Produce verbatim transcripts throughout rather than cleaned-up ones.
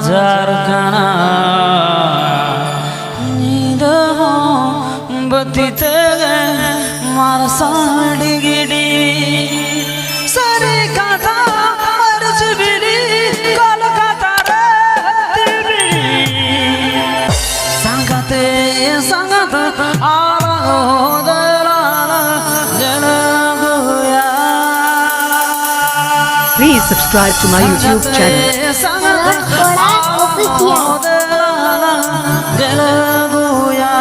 ᱡᱷᱟᱨᱠᱷᱟᱱᱟ ᱧᱤᱫᱟᱹ ᱦᱚᱸ ᱵᱟᱹᱛᱤ ᱛᱮᱜᱮ ᱢᱟᱨᱥᱟᱞ ᱰᱤᱜᱽᱰᱤ᱾ ᱥᱟᱹᱨᱤ ᱠᱟᱛᱷᱟ ᱢᱟᱹᱨᱪᱤ ᱵᱤᱞᱤ ᱠᱚᱞᱠᱟᱛᱟ ᱨᱮ ᱛᱤᱵᱤ᱾ ᱥᱟᱸᱜᱟᱛᱮ ᱥᱟᱸᱜᱟᱛ ᱟᱞᱟᱝ ᱦᱚᱸ ᱫᱮᱞᱟ ᱞᱟᱝ ᱧᱮᱞ ᱟᱹᱜᱩᱭᱟ᱾ Please subscribe to my YouTube channel. ᱥᱟᱸᱜᱟᱛᱮ ᱥᱟᱸᱜᱟᱛ ᱨᱚᱲ ᱠᱚᱲᱟ ᱟᱞᱟᱝ ᱦᱚᱸ Official᱾ ᱫᱮᱞᱟ ᱞᱟᱝ ᱧᱮᱞ ᱟᱹᱜᱩᱭᱟ᱾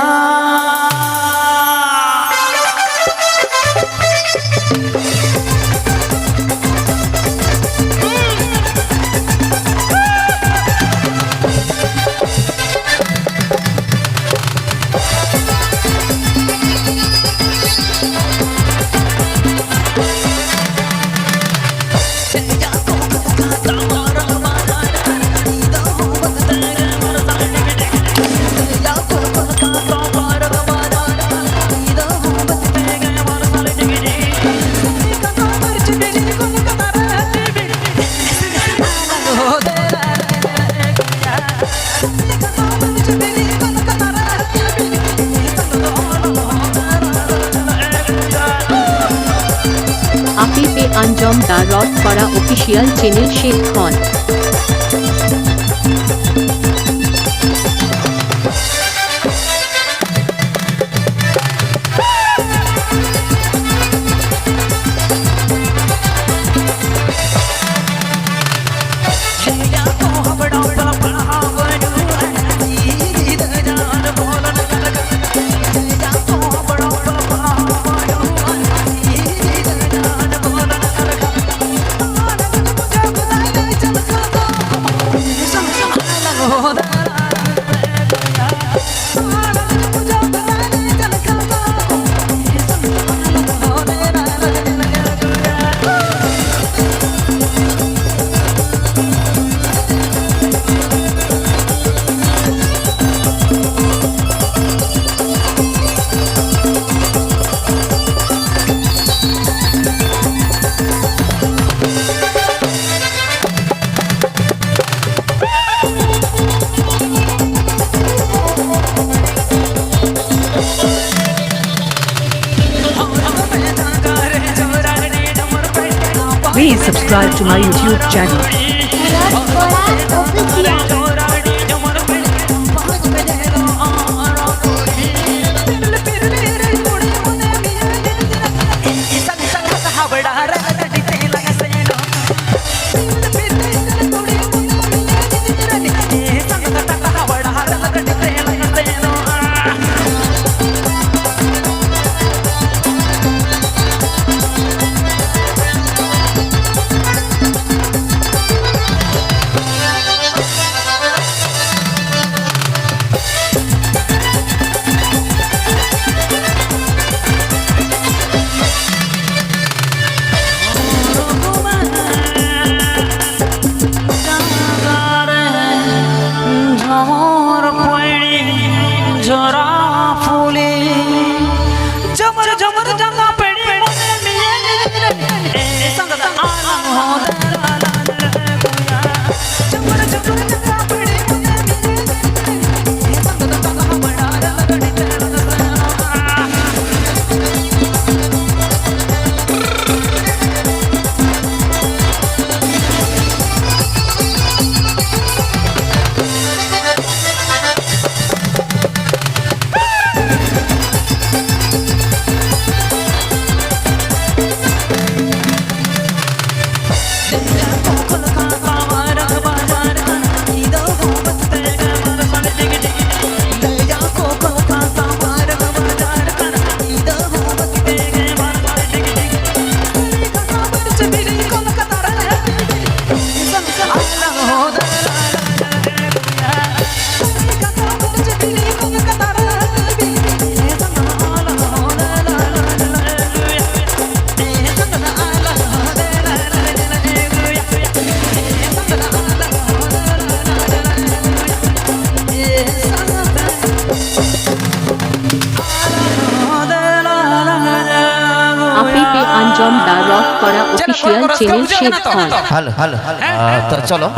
ᱟᱯᱮ ᱯᱮ ᱟᱸᱡᱚᱢ ᱫᱟ ᱨᱚᱛᱷᱯᱟᱲᱟ Official Channel ᱥᱮᱫ ᱠᱷᱚᱱ᱾ Please subscribe to my YouTube channel. ᱡᱷᱚᱢᱚᱨ ᱯᱟᱹᱲᱤ ᱡᱷᱚᱨᱟ ᱯᱷᱩᱞᱤ, ᱡᱷᱚᱢᱚᱨ ᱡᱷᱚᱢᱚᱨ ᱡᱟᱸᱜᱟ ᱯᱟᱹᱲᱤ ᱢᱚᱱᱮ ᱢᱤᱭᱟᱹ ᱨᱮ, ᱮ ᱥᱟᱸᱜᱟ ᱟᱞᱟᱝ ᱦᱚᱸ ᱫᱮᱞᱟ ᱞᱟᱝ ᱨᱮ ᱵᱚᱭᱟ᱾ ᱡᱷᱚᱢᱚᱨ ᱡᱷᱚᱢᱚᱨ ᱡᱟᱸᱜᱟ ᱯᱟᱹᱲᱤ ᱢᱚᱱᱮ ᱢᱤᱭᱟᱹ ᱨᱮ, ᱮ ᱥᱟᱸᱜᱟ ᱟᱞᱟᱝ ᱦᱚᱸ ᱵᱟᱲᱟ ᱨᱮ ᱞᱟᱜᱲᱤ ᱛᱮ ᱞᱟᱜᱲᱤ ᱛᱮ᱾ ᱟᱯᱮ ᱯᱮ ᱟᱸᱡᱚᱢ ᱫᱟ ᱨᱚᱠ ᱯᱟᱲᱟ ᱚᱯᱷᱤᱥᱤᱭᱟᱞ ᱪᱮᱱᱮᱞ ᱥᱮᱫ ᱠᱷᱚᱱ᱾ Hello, hello, hello. ᱟᱨ ᱛᱚ ᱪᱚᱞᱚ᱾